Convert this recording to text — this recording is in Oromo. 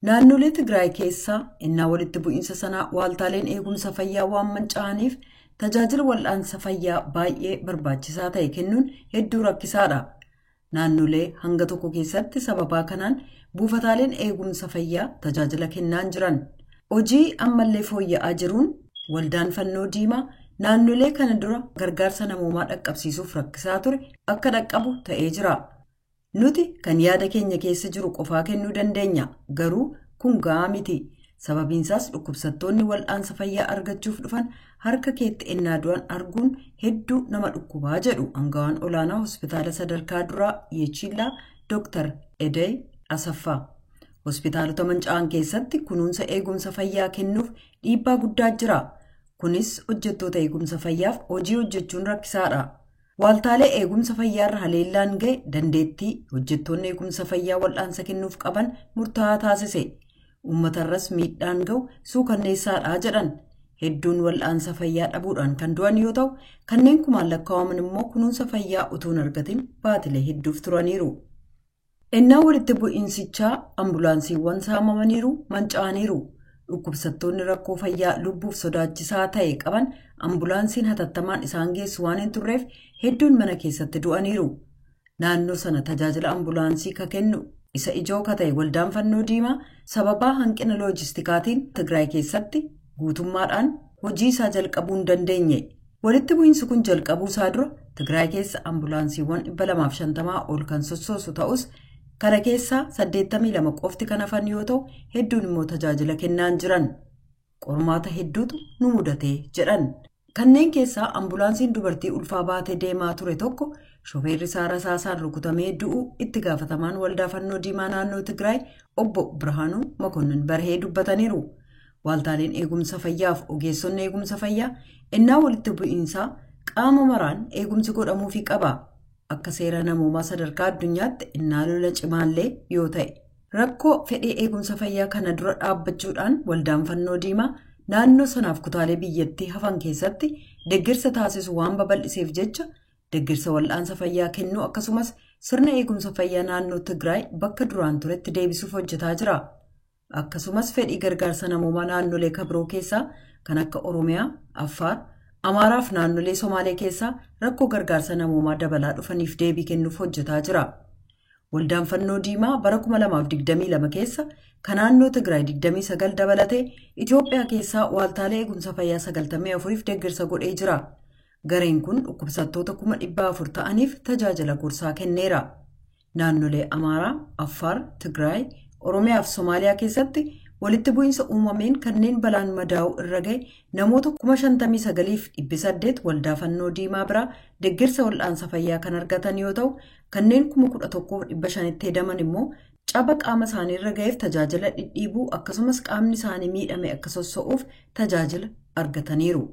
Naannolee Tigraay keessaa innaa walitti bu'iinsa sanaa waaltaaleen eegumsa fayyaa waan manca'aniif tajaajila wal'aansa fayyaa baay'ee barbaachisaa ta'e kennuun hedduu rakkisaadha. Naannolee hanga tokko keessatti sababaa kanaan buufataaleen eegumsa fayyaa tajaajila kennaan jiran. Hojii ammallee fooyya'aa jiruun waldaan fannoo diimaa naannolee kana dura gargaarsa namoomaa dhaqqabsiisuuf rakkisaa ture akka dhaqqabu ta'ee jira. Nuti kan yaada keenya keessa jiru qofaa kennuu dandeenya, garuu kun gahaa miti. Sababiinsaas dhukkubsattoonni wal'aansa fayyaa argachuuf dhufan harka keetti ennaa du'an arguun hedduu nama dhukkubaa jedhu angawaan olaanaa hospitaala sadarkaa duraa Yeechillaa Dr. Edey Asaffaa. Hospitaalota manca'an keessatti kunuunsa eegumsa fayyaa kennuuf dhiibbaa guddaa jira. Kunis hojjettoota eegumsa fayyaaf hojii hojjechuun rakkisaadha. Waaltaalee eegumsa fayyaarra haleellaan ga'e dandeettii hojjettoonni eegumsa fayyaa wal'aansa kennuuf qaban murtaa'aa taasise. Uummatarras miidhaan ga'u suukanneessaadha jedhan. Hedduun wal'aansa fayyaa dhabuudhaan kan du'an yoo ta'u, kanneen kumaan lakkaa'aman immoo kunuunsa fayyaa utuu hin argatin baatilee hedduuf turaniiru. Ennaa walitti bu'iinsichaa ambulaansiiwwan saamamaniiru, manca'aniiru. Dhukkubsattoonni rakkoo fayyaa lubbuuf sodaachisaa ta'e qaban ambulaansiin hatattamaan isaan geessu waan hin turreef hedduun mana keessatti du'aniiru. Naannoo sana tajaajila ambulaansii ka kennu isa ijoo ka ta'e waldaan fannoo diimaa sababaa hanqina loojistikaatiin Tigraay keessatti guutummaadhaan hojii isaa jalqabuu hin dandeenye. Walitti bu'iinsi kun jalqabuu isaa dura Tigraay keessa ambulaansiiwwan 250 ol kan sossoosu ta'us kana keessaa 82 qofti kan hafan yoo ta'u hedduun immoo tajaajila kennaan jiran. Qormaata hedduutu nu mudatee jedhan. Kanneen keessaa ambulaansiin dubartii ulfaa baatee deemaa ture tokko shofeerri isaa rasaasaan rukutamee du'uu itti gaafatamaan waldaa fannoo diimaa naannoo Tigraay obbo Birhaanuu Makonnin Barhee dubbataniiru. Waaltaaleen eegumsa fayyaaf ogeessonni eegumsa fayyaa ennaa walitti bu'iinsaa qaama maraan eegumsi godhamuufii qaba. Akka seera namoomaa sadarkaa addunyaatti innaa lola cimaallee yoo ta'e. Rakkoo fedhii eegumsa fayyaa kana dura dhaabbachuudhaan waldaan fannoo diimaa naannoo sanaaf kutaalee biyyattii hafan keessatti deeggarsa taasisu waan babal'iseef jecha deeggarsa wal'aansa fayyaa kennuu akkasumas sirna eegumsa fayyaa naannoo Tigraay bakka duraan turetti deebisuuf hojjetaa jira. Akkasumas fedhii gargaarsa namoomaa naannolee kabiroo keessaa kan akka Oromiyaa, Affaar, Amaaraa fi naannolee Somaalee keessaa rakkoo gargaarsa namoomaa dabalaa dhufaniif deebii kennuuf hojjetaa jira. Waldaan fannoo diimaa bara 2022 keessa kan naannoo Tigraay 29 dabalatee Itoophiyaa keessaa waaltaalee eegumsa fayyaa 94f deeggarsa godhee jira. Gareen kun dhukkubsattoota 400,000 ta'aniif tajaajila gorsaa kenneera. Naannolee Amaaraa, Affaar, Tigraay, Oromiyaa fi Somaaliyaa keessatti walitti bu'iinsa uumameen kanneen balaan madaa'uu irra ga'e namoota 59,800 waldaa fannoo diimaa biraa deeggarsa wal'aansa fayyaa kan argatan yoo ta'u kanneen 11,500tti hedaman immoo caba qaama isaanii irra ga'eef tajaajila dhidhiibuu akkasumas qaamni isaanii miidhame akka sosso'uuf tajaajila argataniiru.